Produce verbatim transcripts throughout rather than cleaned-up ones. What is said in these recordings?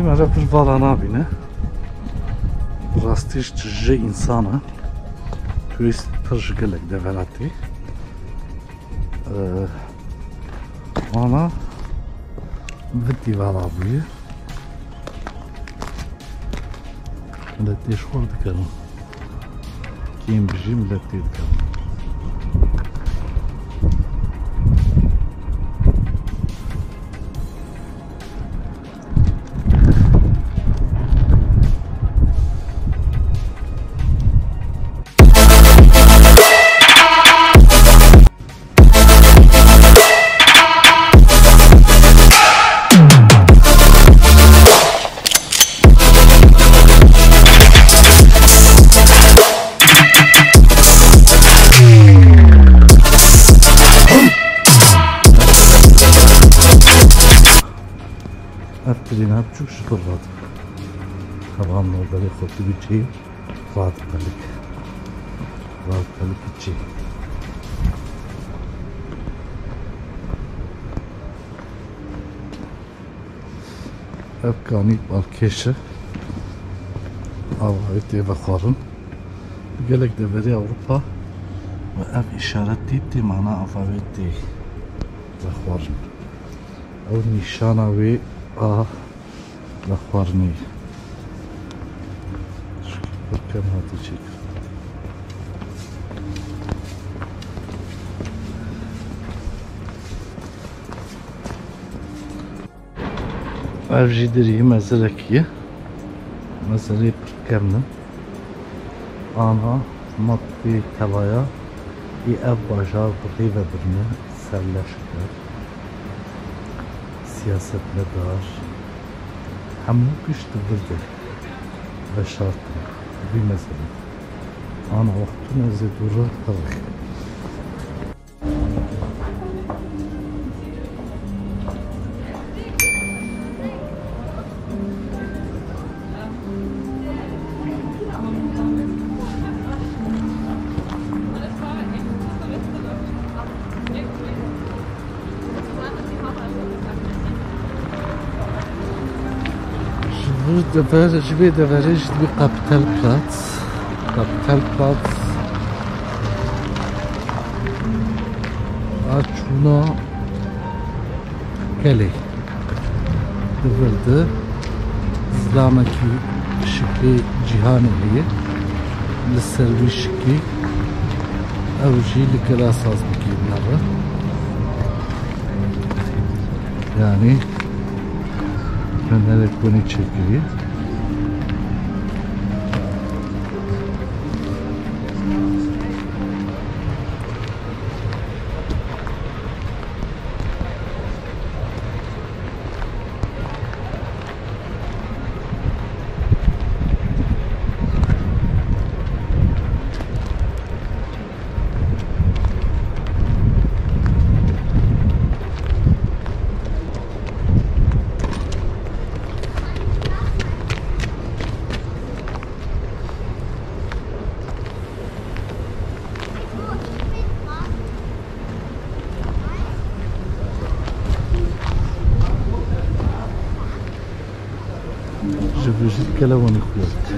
Mere pir vala nabîne. Rastî ji tije însan e. Turîst pir ji gelek devera tê. Ee, Ana vitî vala bûye. Milet tê ji xwe dikerin. Kêm bijî milet tê dikerin. Ev trêna biçûk ji xwe radibe. Heval navberê xwe tu bî çê radiqelik. Radiqelik çê. Ev kanî balkêş e. Ava wê tê vexwarin. Li gelek deverê Ewropa ve ev îşaret tê, tê mana ava wê tê vexwarin. Ew nîşana wê a vexwarinê ye. Pir kêm hate çêkirin. Ev jî dirî mezirekî ye. Mezirê pir kevn in. Ana ma tê tevaya ê ev bajar bi rê ve birine ser leşker, siyasetmedar, hemû giş di vir de veşartin vî mezirê. Ana wextûn ez ê dû re herêxim. Ji vir dever, ji vê deverê jî dibî Capitalplatz. Capitalplatz a çûna kelê. Di vir de zilamekî şiklê cîhanê heye. Li ser wî şikî ew jî li kela sazbikê nava. Yanî hunerek wenî çêkiriye. Ji vir jî kelewanî xuya dike.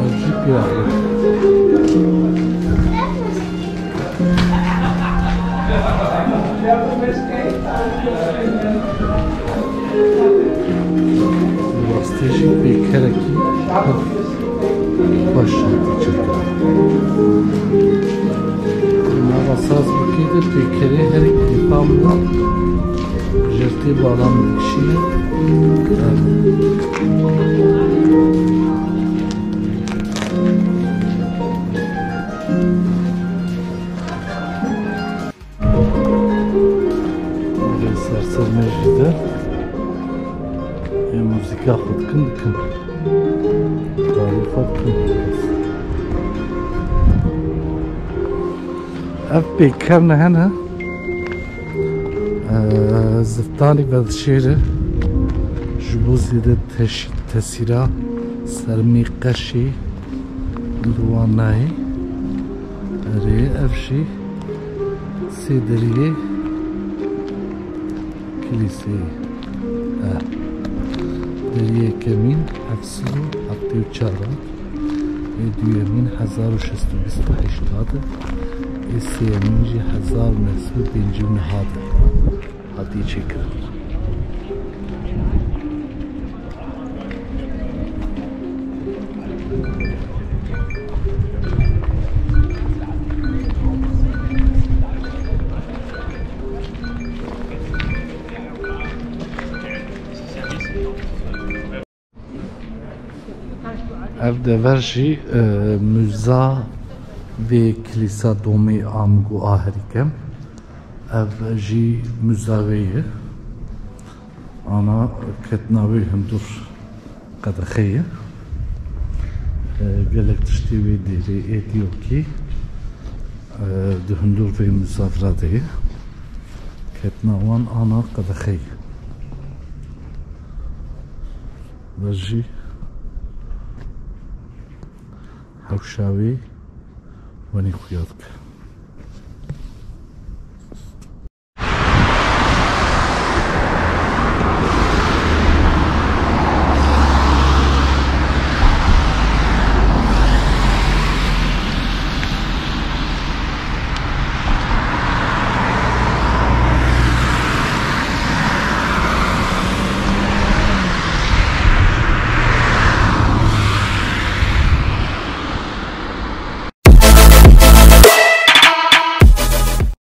Ev jî pê axir. Rastî jî pêkerekî pir xweş hate çêkirin. Nava sazbûkê de pêkerê herî kêfa min e. Ji tê bala min dikişîne. Li ser ser mêjî de ê muzîka xwe dikin, dikin. Karî xwe dikin her kes. Ev pêkevne hene. Ee, Ziftanî vedişêre ji bo zêde teş-, tesîra sermî qeşî li wan nayê. Erê, ev jî sê deriyê kilîseyê. E, deriyê yekemîn heft sed û heftê û çar hat, ê duyemîn hezar û şeş sed û bîst û heşt hat, ê sêyemîn jî hezar û neh sed û pêncî û neh hat hatiye çêkirin. Ev dever jî, e, muza vê kilîsa domê a min got a herî kem. Ev jî muza wê ye. Ana ketina wê hundir qedexe ye. E, gelek tiştê wê dêrê ê diyokî, e, di hundir vê muza vira de ye. Ketina wan ana qedexe ye. Ve jî hewşa wê wenî xuya dike.